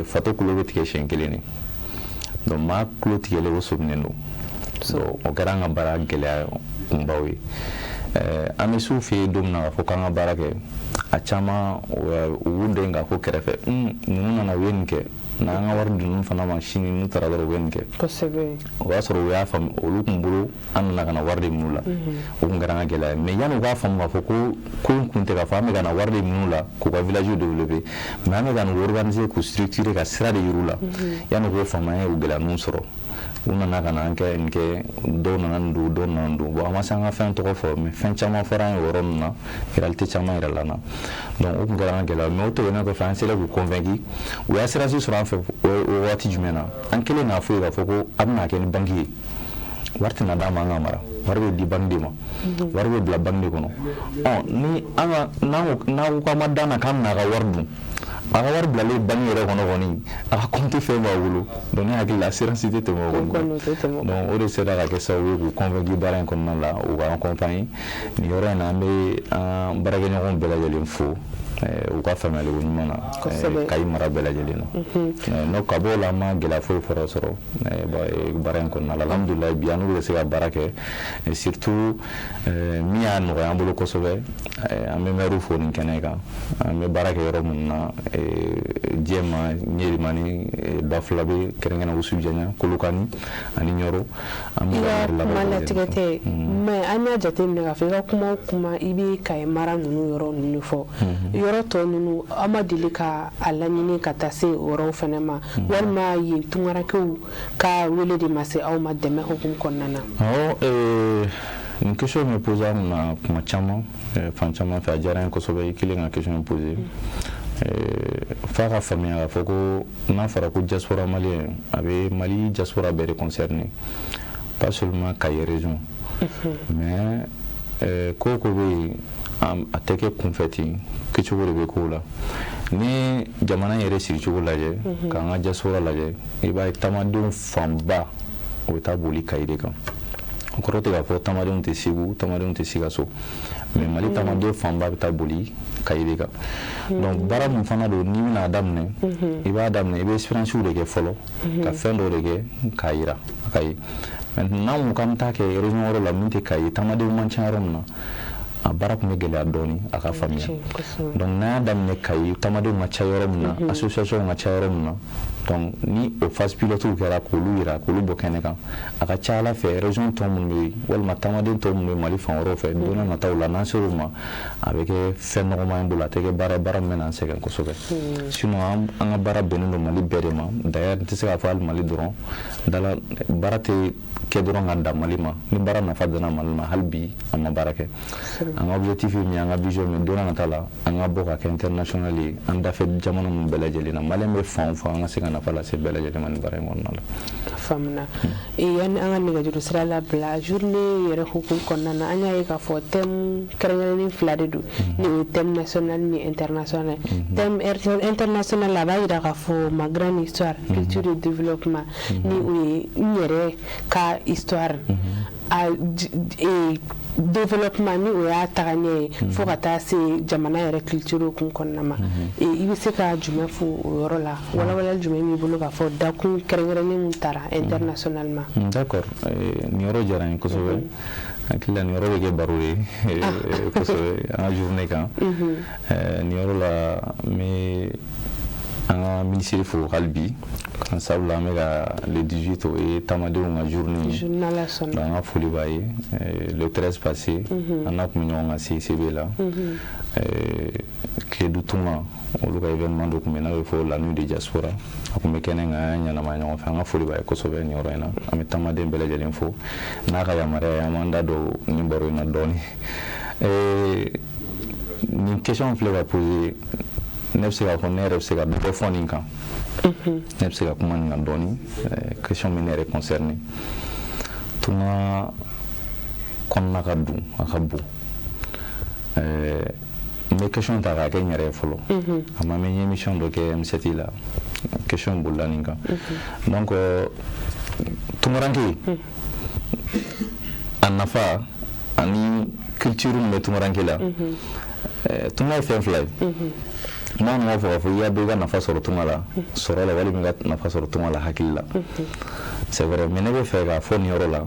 fatɔ kulo bɛ tigɛ siɲɛ kelen de. Donc maa kulo tigɛlen, o sɔminen don. Donc o kɛra an ka baara gɛlɛya kunbaw ye. An bɛ s'u fɛ yen don min na k'a fɔ k'an ka baara kɛ, a caman u b'u den k'a fɔ kɛrɛfɛ: ninnu nana, u ye nin kɛ, n'an ka wari dunnu fana ma, sini n'u taara dɔrɔn, u bɛ nin kɛ. O y'a sɔrɔ u y'a faamu, olu kun bolo an nana ka na wari de minɛ u la. O kun kɛra an ka gɛlɛya ye. Mais yanni u k'a faamu k'a fɔ ko in kun tɛ k'a fɔ an bɛ ka na wari de minɛ u la k'u ka village développer, mais an bɛ ka n'u organiser, k'u structurer, ka sira de yir'u la, yanni u k'o faamu, an ye o gɛlɛya ninnu sɔrɔ. U nana ka na an kɛ nin kɛ, dɔw nana nin don, dɔw nana nin don. Bon, an ma se an ka fɛn tɔgɔ fɔ, mais fɛn caman fɔra an ye o yɔrɔ ninnu na, réalité caman yɛrɛ la na. Donc o kun kɛra an ka gɛlɛya. Mais o tɛmɛnen kɔfɛ, an sera k'u convaincre. U ye assurance sɔrɔ an fɛ o waati jumɛn na? An kɛlen k'a fɔ ye k'a fɔ ko a bɛna kɛ ni banque ye, wari tɛna d'a ma an ka mara, wari bɛ di banque de ma, wari bɛ bila banque de kɔnɔ. Ɔ ni an ka n'an ko k'an ma d'an na k'an bɛna a ka wari dun, a ka wari bilalen banque yɛrɛ kɔnɔ kɔni, a ka compte fɛn b'a bolo. Donc ne hakili la, assurance tɛ tɛmɛ o kɔni. Donc o de sera ka kɛ sababu ye k'u convaincre baara in kɔnɔna la, u ka accompagner nin yɔrɔ in na. An bɛ an baarakɛɲɔgɔnw bɛɛ lajɛlen fo u ka faamuyali ko ɲuman na Kayi mara bɛɛ lajɛlen na. N'o ka bɔ o la, an ma gɛlɛya foyi fɔlɔ sɔrɔ baara in kɔnɔna la. Alhamdulilayi, bi an n'u bɛ se ka baara kɛ. Surtout min y'a nɔgɔya an bolo kosɛbɛ, an bɛ maire fo nin kɛnɛ kan. An bɛ baara kɛ yɔrɔ minnu na, Jɛma, Ɲerimani, Bafulabe, kɛrɛnkɛrɛn Wusu Janya, Kolokani ani Ɲɔrɔ. An bɛ ka kuma latigɛ tɛ, mais an y'a jateminɛ k'a fɔ i ka kuma o kuma, i bɛ Kayi mara ninnu yɔrɔ ninnu fɔ. Yɔrɔ tɔ ninnu, aw ma deli ka a laɲini ka taa se o yɔrɔw fana ma, walima yen tunkarankew ka wele de ma se aw ma dɛmɛ hukumu kɔnɔna na? Awɔ, nin question bɛ posé an kunna kuma caman, fan caman fɛ. A diyara n ye kosɛbɛ i kelen ka question in posé. F'a ka faamuya k'a fɔ ko n'a fɔra ko diaspora malien, a bɛ Mali diaspora bɛɛ de concerné, pas seulement Kayi région. Mais ko o ko bɛ yen, a tɛ kɛ kunfɛ ten, kɛcogo de bɛ kow la. Ni jamana yɛrɛ sigicogo lajɛ, k'an ka diaspora lajɛ, i b'a ye taamadenw fanba, o bɛ taa boli Kayi de kan. O kɔrɔ tɛ k'a fɔ taamadenw tɛ Segu, taamadenw tɛ Sikaso, mais Mali taamaden fanba bɛ taa boli Kayi. Kayi de kan. Donc baara mun fana don, n'i bɛna a daminɛ, i b'a daminɛ, i bɛ expérience de kɛ fɔlɔ, ka fɛn dɔw de kɛ k'a yira Kayi. Maintenant, n'an ko k'an bɛ taa kɛ région wɛrɛw la min tɛ Kayi, taamadenw man ca yɔrɔ min na, a baara tun bɛ gɛlɛya dɔɔni a ka faamuya. Donc n'an y'a daminɛ Kayi, taamadenw ka ca yɔrɔ min na, association ka ca yɔrɔ min na, donc ni o phase pilote kɛra k'olu yira, k'olu bɔ kɛnɛ kan, a ka ca Ala fɛ, région tɔ minnu bɛ yen walima taamaden tɔ minnu bɛ Mali fan wɛrɛw fɛ, don n'a nataw la, n'an ser'o ma, a bɛ kɛ fɛn nɔgɔman ye bolo, a tɛ kɛ baara min bɛ n'an sɛgɛn kosɛbɛ. Sinon an ka baara bɛnnen don Mali bɛɛ de ma. D'ailleurs, n tɛ se k'a fɔ hali Mali dɔrɔn dala, baara tɛ kɛ dɔrɔn ka dan Mali ma. Ni baara nafa danna Mali ma, hali bi an ma baara kɛ. An ka objectif ye min ye, an ka vision min, don n'a nata la, an ka bɔ ka kɛ international ye, an dafɛ jamana ninnu bɛɛ lajɛlen na, Malien bɛ fan o fan, an ka se ka nafa lase bɛɛ lajɛlen ma nin baara in kɔnɔna la. Faamuna. Yanni an ka nɛgɛjuru sira labila, journée yɛrɛ hukumu kɔnɔna na, an y'a ye k'a fɔ thème kɛrɛnkɛrɛnnen fila de don, ni o ye thème national ni international. Thème international, a b'a yira k'a fɔ ma grande histoire, culture et développement, ni o ye n yɛrɛ ka histoire a développement, ni o y'a taga ɲɛ ye fo ka taa se jamana yɛrɛ culture kun kɔnɔna ma. I bɛ se ka jumɛn fɔ o yɔrɔ la? Walawalali jumɛn b'i bolo k'a fɔ dakun kɛrɛnkɛrɛnnen mun taara internationalement? D'accord, nin yɔrɔ diyara n ye kosɛbɛ. Hakili la, nin yɔrɔ bɛ kɛ baro ye kosɛbɛ an ka journée kan. Nin yɔrɔ la, n bɛ an ka minisiri fo hali bi, sabula an bɛ ka le 18, o ye taamadenw ka journée ye, donc an ka foli b'a ye. Le 13 passé, an n'a tun bɛ ɲɔgɔn kan CICB la, Kiledu Tunga olu ka événement dɔ tun bɛ n'a bɛ fɔ la nuit de diaspora, a tun bɛ kɛnɛ kan, an y'an ɲɛnama ɲɔgɔn fɛ. An ka foli b'a ye kosɛbɛ nin yɔrɔ in na. An bɛ taamaden bɛɛ lajɛlen fo. N'a ka yamaruya ye, an b'an da don nin baro in na dɔɔni. Nin question filɛ ka poser, ne bɛ se k'a fɔ ne yɛrɛ bɛ se ka dɔ fɔ nin kan, ne bɛ se ka kuma nin kan dɔɔni. Question min ne yɛrɛ concerné, tunga kɔnɔna ka dun, a ka bon. N bɛ question ta k'a kɛ n yɛrɛ ye fɔlɔ. A ma mɛn, n ye émission dɔ kɛ M7 la, question bolila nin kan. Donc tungaranke a nafa ani culture min bɛ tungaranke la, tunga ye fɛn fila ye. N'anw b'a fɔ k'a fɔ i y'a dɔn, i ka nafa sɔrɔ tunga la sɔrɔ la, walima i ka nafa sɔrɔ tunga la hakili la, c'est vrai, mais ne bɛ fɛ k'a fɔ nin yɔrɔ la,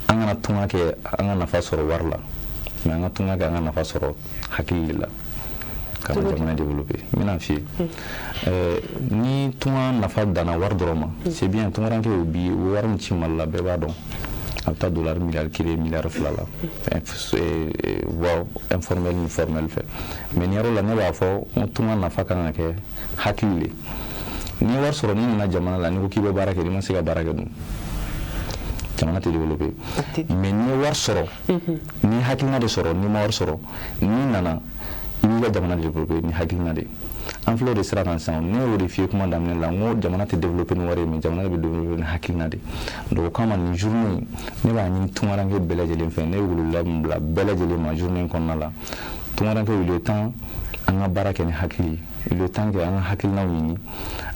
an kana tunga kɛ an ka nafa sɔrɔ wari la, mais an ka tunga kɛ an ka nafa sɔrɔ hakili de la, ka na jamana développer. N bɛna f'i ye, ni tunga nafa danna wari dɔrɔn ma, c'est bien. Tungarankew bi, u bɛ wari min ci Mali la, bɛɛ b'a dɔn, a bɛ taa dolari miliyari 1, miliyari 2 la, voie informelle ni formelle fɛ. Mais nin yɔrɔ la, ne b'a fɔ n ko tunga nafa kan ka kɛ hakili de. N'i ye wari sɔrɔ, n'i nana jamana la, n'i ko k'i bɛ baara kɛ, n'i ma se ka baara kɛ dun, jamana tɛ développer. Mais n'i ye wari sɔrɔ, n'i ye hakilina de sɔrɔ, n'i ma wari sɔrɔ, n'i nana, i b'i ka jamana développer ni hakilina de ye. An filɛ o de sira kan sisan. Ne y'o de f'i ye kuma daminɛ la, n ko jamana tɛ développer ni wari ye, mais jamana bɛ développer ni hakilina de. Donc o kama, nin journée in, ne b'a ɲini tungaranke bɛɛ lajɛlen fɛ, ne bɛ weleweleda min bila bɛɛ lajɛlen ma journée in kɔnɔna la, tungarankew, il est temps an ka baara kɛ ni hakili ye. Il est temps que an ka hakilinaw ɲini.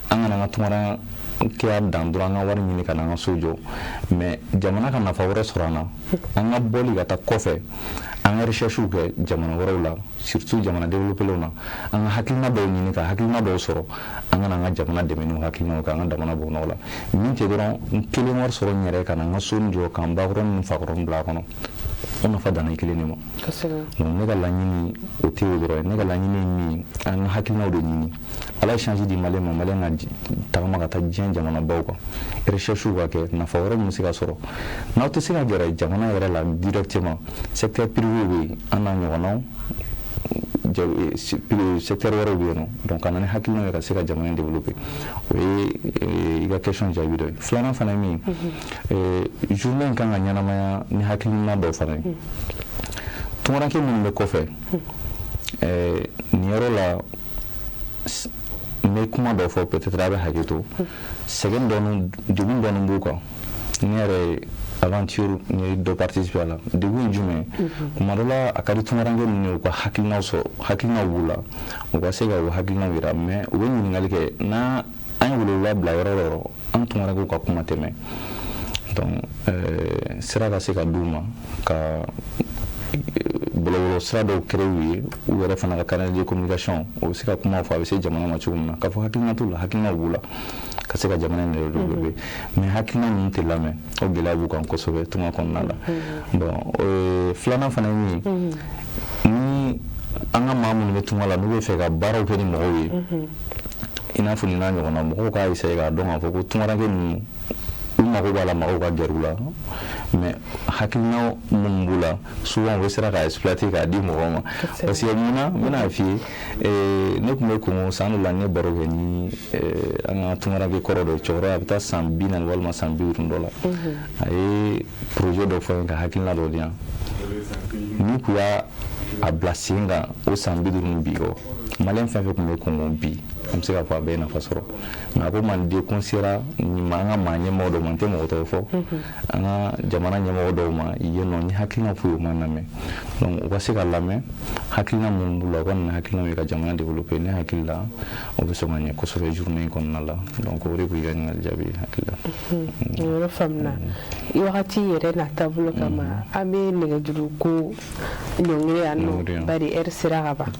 An kana an ka tungarankeya dan dɔrɔn an ka wari ɲini ka na an ka so jɔ, mais jamana ka nafa wɛrɛ sɔrɔ an na, an ka bɔli ka taa kɔfɛ, an ka recherche kɛ jamana wɛrɛw la, surtout jamana développélenw na, an ka hakilina dɔw ɲini, ka hakilina dɔw sɔrɔ, an ka na an ka jamana dɛmɛ n'o hakilinaw kɛ, an ka jamana bɔ nɔgɔ la. Min tɛ dɔrɔn n kelen wari sɔrɔ n yɛrɛ ka na n ka so jɔ, ka n bakɔrɔni ni fakɔrɔni bila a kɔnɔ, o nafa danna i kelen de ma. Donc ne ka laɲini o tɛ o dɔrɔn ye. Ne ka laɲini ye min ye, an ka hakilinaw de ɲini. Ala ye chance di Malien ma, Malien ka tagama ka taa diɲɛ jamanabaw kan, recherche ka kɛ, nafa wɛrɛ min bɛ se ka sɔrɔ. N'aw tɛ se ka gɛrɛ jamana yɛrɛ la directement, secteur privé bɛ yen, an n'a ɲɔgɔnnaw secteur wɛrɛw bɛ yen nɔ. Donc ka na ni hakilinaw ye ka se ka jamana in développer, o ye i ka question jaabi dɔ ye. Filanan fana ye min ye, journée in kan ka ɲɛnamaya ni hakilina dɔ fana ye. Tungaranke minnu bɛ kɔfɛ, nin yɔrɔ la, n bɛ kuma dɔ fɔ, peut-être a bɛ hakɛ to, sɛgɛn dɔɔni, degun dɔɔni b'u kan. Ne yɛrɛ aventure, n ye dɔ participer a la. Degun ye jumɛn ye? Kuma dɔ la, a ka di tungaranke ninnu ye u ka hakilinaw sɔrɔ, hakilinaw b'u la, u ka se ka u hakilinaw yira, mais u bɛ ɲininkali kɛ. N'a an ye welewele bila yɔrɔ o yɔrɔ, an tungarankew ka kuma tɛmɛ. Donc sira ka se ka d'u ma ka bɔlɔlɔsiraw fɛ, ka se ka Bɔlɔlɔ sira dɔw créer u ye, u yɛrɛ fana ka canal de communication, o bɛ se ka kuma fɔ, a bɛ se jamana ma cogo min na, k'a fɔ hakilina t'u la, hakilina b'u la ka se ka jamana in yɛrɛ développer, mais hakilina ninnu tɛ lamɛn. O gɛlɛya b'u kan kosɛbɛ tunga kɔnɔna la. Bon, filanan fana ye min ye, ni an ka maa minnu bɛ tunga la, n'u bɛ fɛ ka baaraw kɛ ni mɔgɔw ye, i n'a fɔ nin n'a ɲɔgɔnna mɔgɔw, k'a essayer k'a dɔn k'a fɔ ko tungaranke ninnu, u mago b'a la mɔgɔw ka gɛrɛ u la, mais hakilina minnu b'u la, souvent u bɛ siran k'a exploiter k'a di mɔgɔw ma. Parce que mun na, n bɛna f'i ye, ne tun bɛ Kongo san dɔ la, n ye baro kɛ ni an ka tungaranke kɔrɔ dɔ ye, cɛkɔrɔba, a bɛ taa san 40 walima san 50 dɔ la. A ye projet dɔ fɔ n ye, ka hakilina dɔ di yan. Ni kun y'a a bila sen kan o san 50 ni bi kɔ, Malien fɛn fɛn tun bɛ Kongo bi, an bɛ se k'a fɔ a bɛɛ ye nafa sɔrɔ. Mais a ko manden ko n sera nin ma, an ka maa ɲɛmɔgɔ dɔw ma, n tɛ mɔgɔ tɔgɔ fɔ, an ka jamana ɲɛmɔgɔ dɔw ma yen nɔ, ni hakilina foyi o ma lamɛn. Donc u ka se ka lamɛn, hakilina minnu b'u la, u ka na hakilina ye ka jamana développer. Ne hakili la, o bɛ sɔn ka ɲɛ kosɛbɛ journée in kɔnɔna la. Donc o de kun y'i ka ɲininkali jaabi ye, hakili la. O yɔrɔ faamuna. Wagati yɛrɛ n'a taabolo kama, an bɛ nɛgɛjuru ko ɲɔngiri yan nɔ, bari heure sera ka ban.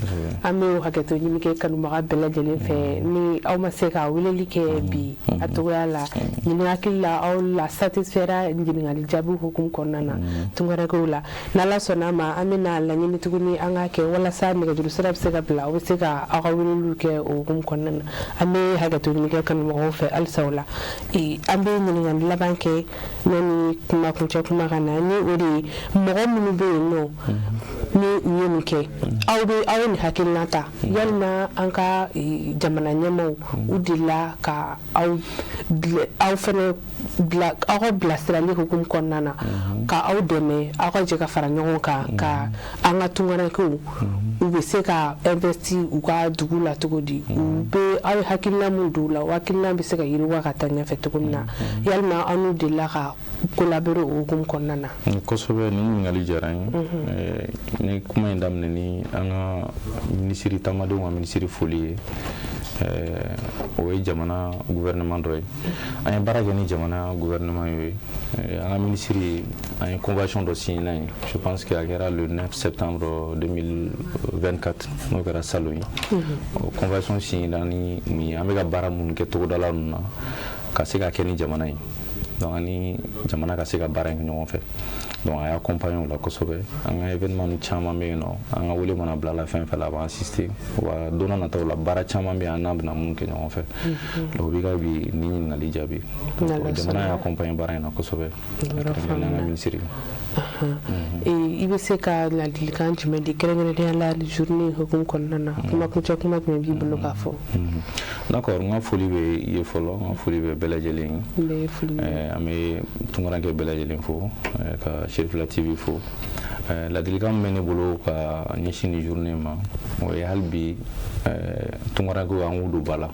An bɛ o hakɛto ɲini kɛ kanubaga bɛɛ lajɛlen fɛ, ni aw ma se ka weleli kɛ bi a togoya la. Ɲini hakili la aw la satisfait ɲininkali jaabi hukumu kɔnɔna na tunkarankew la. N'Ala sɔnna a ma, an bɛna laɲini tuguni an k'a kɛ walasa nɛgɛjuru sira bɛ se ka bila, aw bɛ se ka aw ka weleliw kɛ o hukumu kɔnɔna na. An bɛ hakɛto ɲini kɛ kanubagaw fɛ halisa o la. An bɛ ɲininkali laban kɛ yanni kuma kuncɛ kuma ka na, ni o de ye mɔgɔ minnu bɛ yen nɔ ni u ye nin kɛ, aw bɛ aw ye nin hakilina ta, yalima an ka jamana ɲɛmaaw u delila ka aw aw fɛnɛ bila aw ka bilasirali hukumu kɔnɔna na, ka aw dɛmɛ, aw ka jɛ ka fara ɲɔgɔn kan ka an ka tunkarankew u bɛ se ka investir u ka dugu la cogo di, u bɛ aw ye hakilina min don u la, o hakilina bɛ se ka yiriwa ka taa ɲɛfɛ cogo min na? Yalima aw n'u delila ka collaborer o hukumu kɔnɔna na? Kosɛbɛ, nin ɲininkali diyara n ye. Ni kuma in daminɛ ni an ka minisiri, taamadenw ka minisiri foli ye, o ye jamana gouvernement dɔ ye. An ye baara kɛ ni jamana gouvernement ye. An ka minisiri, an ye convention dɔ signé n'a ye, je pense que a kɛra le 9 septembre 2024, n'o kɛra salon ye. O convention signé ni mun ye? An bɛ ka baara minnu kɛ togodala ninnu na, ka se ka kɛ ni jamana ye, donc ani jamana ka se ka baara in kɛ ɲɔgɔn fɛ. Donc a y'a accompagné o la kosɛbɛ. An ka événement caman bɛ yen nɔ, an ka wele mana bila la fɛn fɛn la, a b'an assister. Wa don n'a nataw la, baara caman bɛ yen, an n'a bɛna mun kɛ ɲɔgɔn fɛ. Donc o b'i ka bi ni ɲininkali jaabi. Jamana y'a accompagné baara in na kosɛbɛ, kɛrɛnkɛrɛnnenya an ka minisiri. I bɛ se ka ladilikan jumɛn di, kɛrɛnkɛrɛnnenya la journée hukumu kɔnɔna na? Kuma kuncɛ kuma jumɛn b'i bolo k'a fɔ? D'accord, n ka foli bɛ i ye fɔlɔ, n ka foli bɛ bɛɛ lajɛlen ye. An bɛ tunkaranke bɛɛ lajɛlen fo, ka Cherifila TV fo. Ladilikan min bɛ ne bolo ka ɲɛsin nin journée ma, o ye hali bi tunkarankew, an k'u don ba la,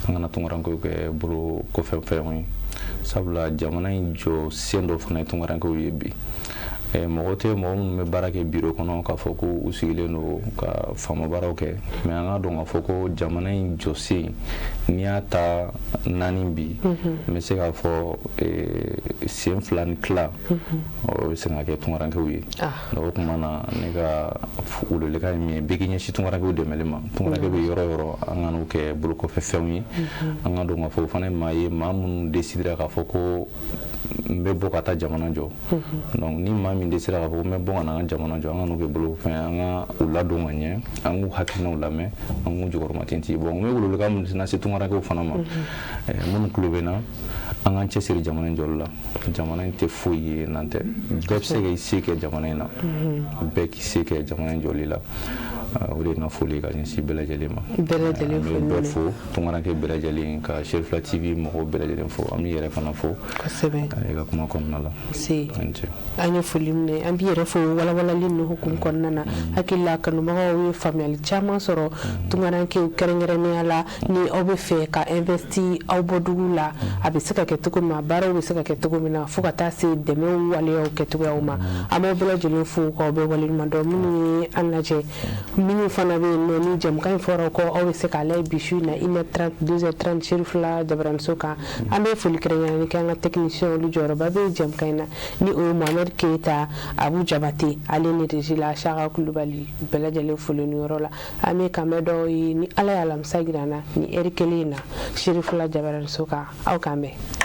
an kana tunkarankew kɛ bolo kɔfɛ fɛnw ye, sabula jamana in jɔ sen dɔ fana ye tunkarankew ye bi. Mɔgɔ tɛ mɔgɔ minnu bɛ baara kɛ biro kɔnɔ k'a fɔ ko u sigilen don ka faama baaraw kɛ, mais an ka dɔn k'a fɔ ko jamana in jɔsen, n'i y'a ta naani bi, n bɛ se k'a fɔ sen fila ni tila, o bɛ se ka kɛ tunkarankew ye. Donc o tuma na, ne ka welewelekan ye min ye, bɛɛ k'i ɲɛsin tunkarankew dɛmɛli ma. Tunkaranke bɛ yɔrɔ o yɔrɔ, an ka n'u kɛ bolokɔfɛ fɛnw ye. An ka dɔn k'a fɔ o fana ye maa ye, maa minnu décidera k'a fɔ ko n bɛ bɔ ka taa jamana jɔ. Donc ni maa min décidera k'a fɔ ko n bɛ bɔ ka na an ka jamana jɔ, an ka n'u kɛ bolofɛn, an ka u ladon ka ɲɛ, an k'u hakilinaw lamɛn, an k'u jɔyɔrɔma tintin. Bon, n bɛ welewelekan min lase tunkarankew fana ma, minnu tulo bɛ n na, an k'an cɛsiri jamana in jɔli la. Jamana in tɛ foyi ye n'an tɛ. Bɛɛ bɛ se k'i se kɛ jamana in na, bɛɛ k'i se kɛ jamana in jɔli la. O de ye n ka foli ye ka ɲɛsin bɛɛ lajɛlen ma. Bɛɛ lajɛlen. An bɛ bɛɛ fo, tunkaranke bɛɛ lajɛlen, ka Cherifila TV mɔgɔw bɛɛ lajɛlen fo. An b'i yɛrɛ fana fo. Kosɛbɛ. I ka kuma kɔnɔna la. Se an ye foli minɛ, an b'i yɛrɛ fo walawalali ninnu hukumu kɔnɔna na. Hakili la kanubagaw ye faamuyali caman sɔrɔ tunkarankew kɛrɛnkɛrɛnnenya la, ni aw bɛ fɛ ka investi aw bɔ dugu la, a bɛ se ka kɛ cogo min na, baaraw bɛ se ka kɛ cogo min na, fo ka taa se dɛmɛw waleyaw kɛcogoyaw ma. An b'aw bɛɛ lajɛlen fo k'aw bɛɛ waleɲuman dɔn, minnu ye an lajɛ. N Minnu fana bɛ yen nɔ, ni jɛmukan in fɔra kɔ, aw bɛ se k'a lajɛ bi su in na, 1h30, 2h30, Serifula jabaraniso kan. An bɛ foli kɛrɛnkɛrɛnnen kɛ an ka technicien, olu jɔyɔrɔba bɛ jɛmukan in na, ni o ye Mohamed Keyita, Abu Jabate, ale ni régie la Saka Kulubali. Bɛɛ lajɛlen foli yɔrɔ la. An bɛ kanbɛn dɔw ye ni Ala ye alamisa jira an na ni heure kelen in na, Serifula jabaraniso kan. Aw k'an bɛn.